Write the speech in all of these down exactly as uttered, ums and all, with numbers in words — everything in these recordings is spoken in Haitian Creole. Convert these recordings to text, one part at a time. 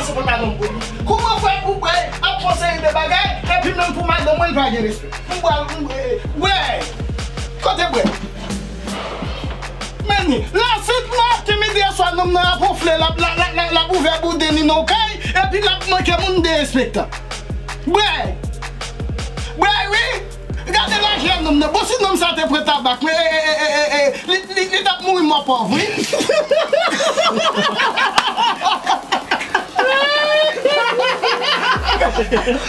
Se pa ka nonm pou li. Kouman fè pou bwè ap fè yon seri de bagay, epi menm pou madanm mwen, li pa gen respè? M pral, m, eh, bwè! Kote bwè? Men ni, la sent mwen ap kenbe de swa nonm nan ap wonfle, l ap, l ap, l ap, l ap ouvè bouden li nan kay, epi l ap manke moun derespektan. Bwè! Bwè, wi! Gade lajè nonm nan. Bon, si nonm sa te pran tabak, men, eh, eh, eh, eh, eh, li, li, li t ap mouri mò pòv, wi.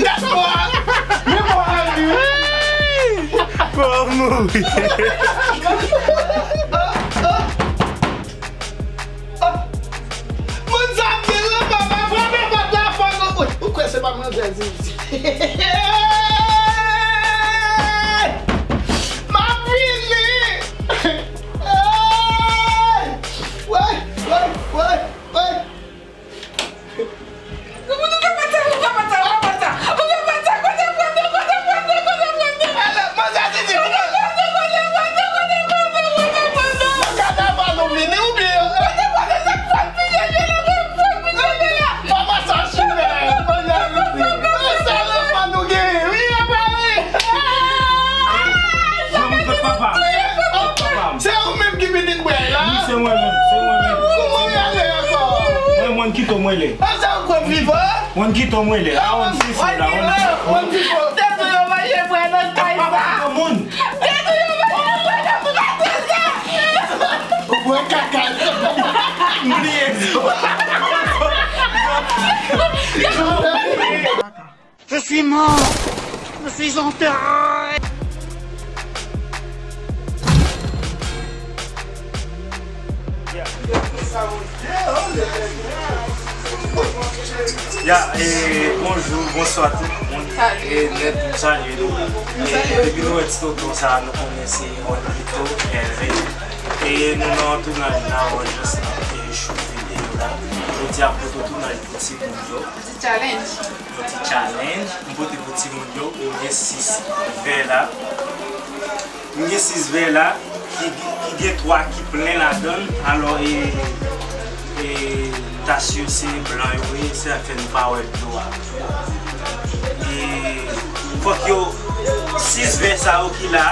Gade mò a. Men mò a, wi. Pòv mouri. Moun sa ap vin lan, papa, frape pòt la fò, non. Ou kwè se pa manzè Zizi? M ap vini! Woy, woy, woy, woy! Manzè Zizi, kouman? Nan kanaval ou vini oubyen? Kòman sa chimè? Manzè Zizi. Sa lòt mwen nou genyen, wi, wi. Se ou menm ki pitit bwè la? Wi, se mwen menm, se mwen menm. Kouman w rele ankò? Mwen, mwen Kito, mwen le. An sa w kwè vivan? Mwen Kito, mwen le. A, mwen se fò la, mwen. Mwen Kito. Tèt ou yo manje bwè nan kay sa. Papa Kito moun. Tèt ou yo manje bwè nan kay sa. Ou bwè kaka. M bliye di. Je suis mort. Je suis enterré. Ya, e, bonjou, bonswa tout moun. E, nèt, nou salye nou. E, depi nou wè ti tonton sa, nou konnen se Juanito Hervé. E, nou nan tounaj la, Rogers la, e, shoot videyo la. Jodi a, pote tounaj pou timoun yo. Ti challenge. Yon ti challenge. M pote pou timoun yo, m gen sis vè la. M gen sis vè la, ki, ki gen twa ki plen ladan l. Alò, e, e, tas yo se blan yo ye, se sa k fè nou pa wè dlo a. E, fòk yo, sis vè sa yo ki la,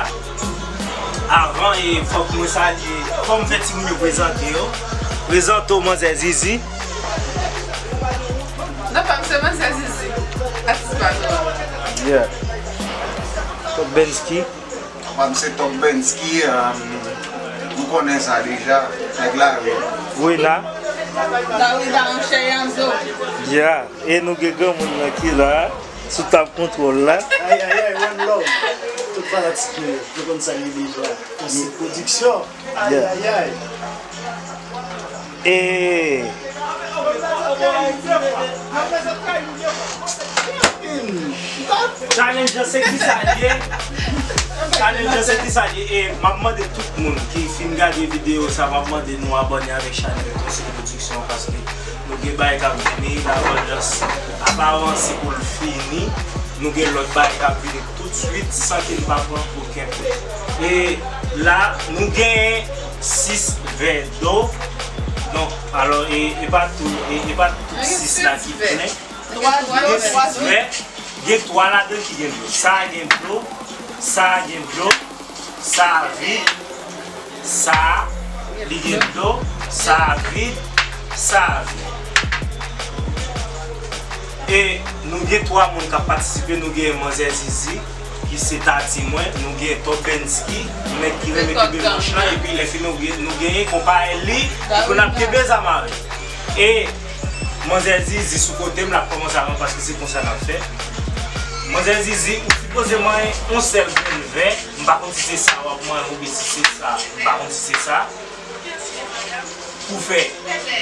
avan, e, fòk mwen salye, fòk m fè timoun yo prezante yo. Prezante w, manzè Zizi. Non, pa m se manzè Zizi. Atis pa nou. Yeah. Top Bensky. Pa m se Top Bensky, um, nou konnen sa deja. Nèg lari. Wina. Dawida, monchè Yanzo. Yeah. E nou gen granmoun nan ki la, sou tab kontwòl la. Ayayay, one love. Tout fanatik yo, nou konn sa li deja. Konsi pwodiksyon. Yeah. Ayayay. E challenge lan se ki sa l ye? Challenge lan se ki sa l ye? E m ap mande tout moun ki fin gade videyo sa, m ap mande nou abòne avèk chanèl Konsi Pwodiksyon paske nou gen bagay k ap vini, Lavalas apa avanse pou l fini. Nou gen lòt bagay k ap vini tout swit san ke n pa pran okenn tan. E la, nou genyen sis vè dlo. Donk, alò, e, e pa tou, e, e pa tout sis la ki plen. Nou gen sis vè. Gen twa ladan ki gen dlo. Sa a gen dlo, sa a gen dlo, sa a vid, sa a, li gen dlo, sa a vid, sa a vid. E nou gen twa moun k ap patisipe, nou gen Manzè Zizi, ki se tati mwen, nou gen Top Bensky, nèg ki renmen kenbe manch lan, epi lè fini nou gen, nou genyen konpayèl li, ki konn ap kenbe zam avè l. E Manzè Zizi sou kote m, l ap kòmanse avan paske se konsa n ap fè. Manzè Zizi, ou sipoze manyen yon sèl grenn vè, m pa konn si se sa w ap manyen oubyen si se sa, m pa konn si se sa. Pou fè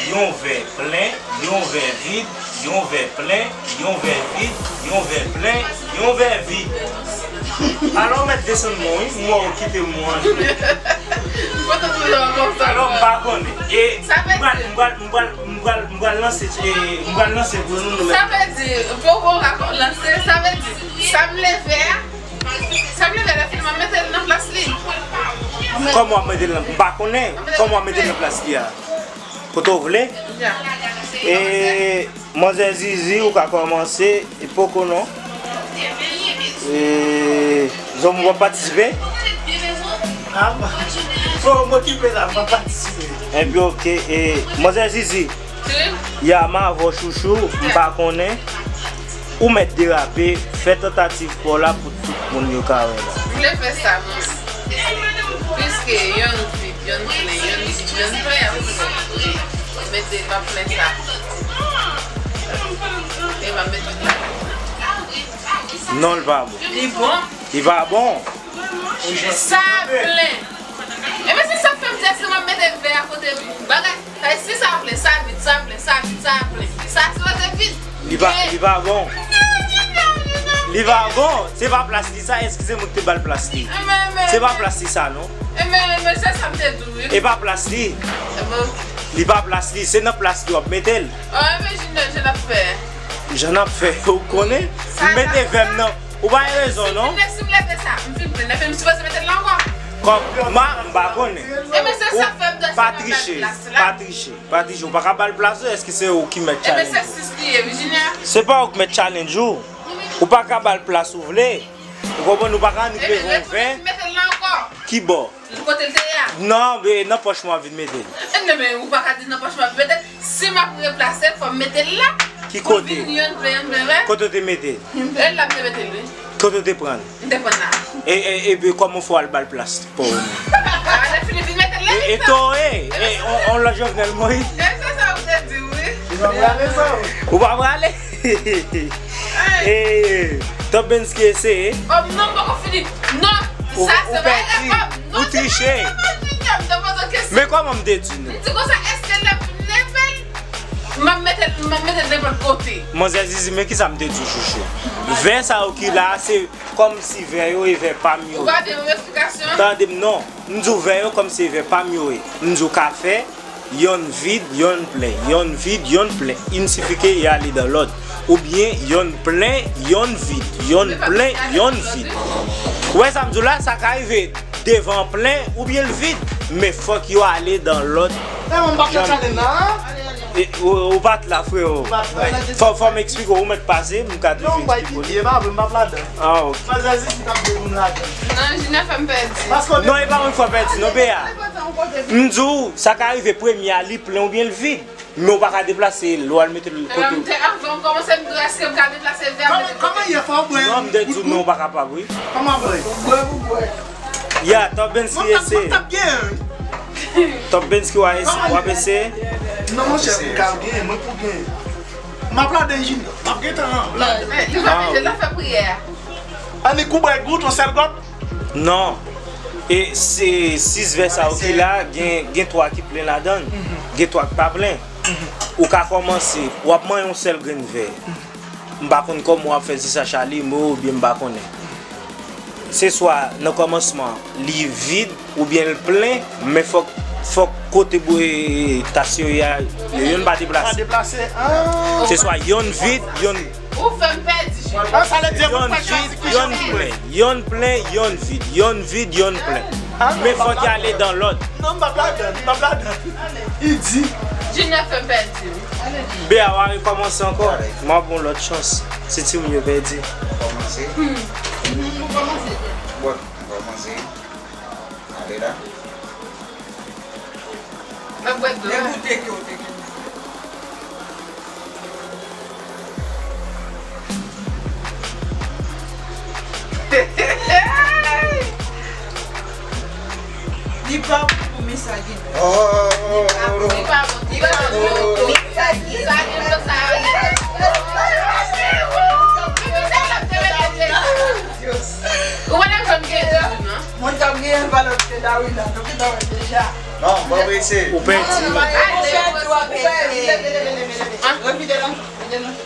yon vè plen, yon vè vid, yon vè plen, yon vè vid, yon vè plen, yon vè vid. Alò, mèt desann mwen, wi, m wè w kite mwen. Mwen te toujou konsa. Alò, m pa konnen. E m pral, m pral, m pral, m pral, m pral lanse, e, m pral lanse pou nou, nou mèt. Sa vle di, pou ou ka lanse, sa vle di, sa m leve a, sa m leve a, lè fini, m ap mete l nan plas li. Kòman w ap mete l nan, m pa konnen. Kòman w ap mete l nan plas li a? Kote w vle? E, Manzè Zizi, ou ka kòmanse, e poko non. E, Zòmou w ap patisipe? Ah, fò m okipe la, m ap patisipe. Enben, oke, e, Manzè Zizi, ya m avè w chouchou, m pa konnen. Ou mèt derape, fè tantativ pa w la pou tout moun yo ka wè la. M vle fè sa, men piske yonn vit, yonn plen, yonn vit, yonn plen, ap mete, m ap fè sa. E m ap mete la. Non, l pa bon. Li bon. Li pa bon. Sa plen. Ebyen, se sa k fè m di èske m ap mete vè a kote bagay. Sa, si sa plen, sa vit, sa plen, sa vit, sa plen. Sa sipoze vit. Li pa, li pa bon. Li pa bon. Se pa plas li sa, eskize m ki te ba l plas li. Se pa plas li sa, non. Ebyen, ebyen, se sa m te di w, wi. E pa plas li. Li pa plas li, se nan plas li w ap mete l. Oh, ebyen, Junior, jan n ap fè. Jan n ap fè, ou konnen. M mete vè m nan. Ou pa gen rezon, non. Si m leve sa, m fin plen, epi m sipoze mete l la ankò. Kòm, ma, m pa konnen. Ebyen, se sa k fè m di èske m ap ba l plas la. Pa triche, pa triche. Pa triche, ou pa ka ba l plas ou, èske se ou ki mèt challenge ou? Se pa ou k mèt challenge ou. Ou pa ka ba l plas ou vle. Ou konprann, ou pa ka annik leve yon vè. Ki bò? Kote l te ye a? Non, men nan pòch mwen w ap vin mete l. E non, men ou pa ka di nan pòch mwen w ap mete l. Si m ap replase l, fò m mete l la. Ki kote? Pou l vin yonn plen, yonn plen vè. Kote w te mete l? E la m te mete l, wi. Kote w te pran l? M te pran l la. E, e, epi kòman w fè w al ba l plas pa w menm? A, lè fini vin mete l la, e, e to, e, e, on, on lòt Jovenel Moïse. E se sa w te di, wi. Ou pa prale? Ou pa prale? E, Top Bensky eseye. Oh, non, m poko fini. Non, sa se pa elèv pa m. Ou triche. Men kòman m te di nou? M di konsa, èske lè m leve l, m ap mete l, m ap mete l nenpòt kote. Manzè Zizi, men kisa m te di w, chouchou? Vè sa yo ki la, se kòmsi vè yo e vè pa m yo ye. Ou pa de yon eksplikasyon? Tande m non. M di w vè yo kòmsi e vè pa m yo ye. M di w ka fè yonn vid, yonn plen, yonn vid, yonn plen. Il siffit que y aller dans l'ordre. Oubyen yonn plen, yonn vid, yonn plen, yonn vid. Ou wè sa m di w la, sa ka rive devan plen oubyen l vid, men fòk yo ale dans l'ordre. E mwen m pa fè challenge la, hein? E, ou, ou pa t la, freo. Fò, fò m eksplike w, ou mèt pase, m ka toujou eksplike w. Non, m pa pase, m pa ladan. Ah, ok. Manzè Zizi t ap vle pou m ladan. Non, Junior fè m pèdi. Non, e pa mwen k fè w pèdi, non, Bea. M di w, sa ka rive premye a, li plen oubyen l vid. Men w pa ka deplase l, w al mete l kote w. Ebyen, m te, anvan m kòmanse, m di w, èske m ka deplase vè a mete kote? Kòman, kòman yè fò w bwè? Non, m te di w, non, w pa kapab, wi. Kòman bwè? Ou bwè, ou bwè. Ya, Top Bensky eseye. Mwen t ap, mwen t ap genyen, wi. Top Bensky, w a eseye, w ap eseye? Non, monchè, m ka genyen, mwen pou genyen. M ap ladan, Junior. M ap gentan ladan. Men, li pa mete l nan fè priyè a. Annik ou bwè gout, yon sèl gòt? Non. E se sis vè sa yo ki la, gen, gen twa ki plen ladan l. Gen twa ki pa plen. Ou ka kòmanse, w ap manyen yon sèl grenn vè. M pa konn kòman w ap fè, se sa Charly, mwen, oubyen m pa konnen. Se swa nan kòmansman, li vid oubyen l plen, men fòk, fòk kote bò tas yo ye a, yo youn pa deplase. Pa deplase, ah. Se swa yonn vid, yonn Ou fè m pèdi, Junior. Ah, sa vle di, mwen pa chwazi ki jan pou mwen. Yonn plen, yonn vid, yonn vid, yonn plen. Men fòk y ale dans l'ordre. Non, m p ap ladan, m p ap ladan. Li di. Junior fè m pèdi. Bea, w a rekòmanse ankò. M ap ba w lòt chans. Se timoun yo pèdi. Kòmanse. Bon, kòmanse. Ale la. Mwen bwè dlo. Men goute ke w te gen. Li pa bon pou men sa gen. Oh. Li pa bon, li pa bon, li pa bon. Sa gen dlo, sa gen dlo. Ou wè nan zòn gen dlo, non? Moun k ap genyen valè te Dawina, nou gentan wè deja. Non, ban mwen eseye. Ou pèdi.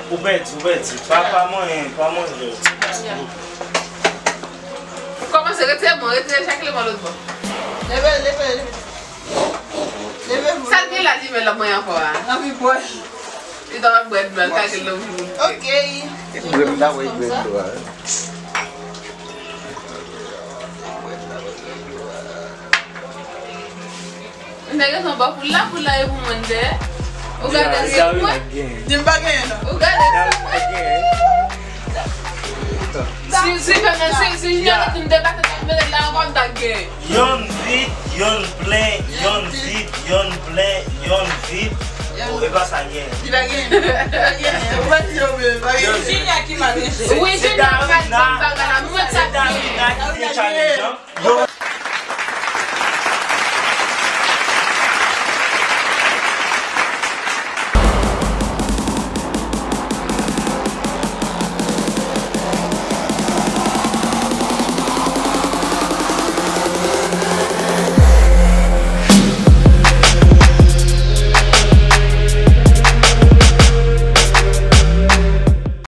Ou pèdi, ou pèdi. Pa, pa manyen, pa manyen. Kòmanse, retire men w, retire chak eleman lòt bò. Leve, leve, leve. Leve, leve. Sa l gen la, li menm l ap manyen ankò a? Anvi bwè. Li ta pral bwè dlo, l ka gen lòt jou. Ok. Epi bwè m ta wè bwè dlo a. M te gentan ba poul la, poul la e pou mwen dèyè. Ou gade sou mwen. Di m pa genyen non. Ou gade sou mwen. Si, si, si, si Junior te di m te pa te mete la ankò, m ta genyen. Yonn vid, yonn plen, yonn vid, yonn plen, yonn vid. Bon, e pa sa gen. Li pa gen. Li pa gen. Ou pa di yo vle, li pa gen. Junior ki mal ranje. Wi, Junior ki mal fè bagay la. Mwen sa. Se Darina ki te challenge an. Yo.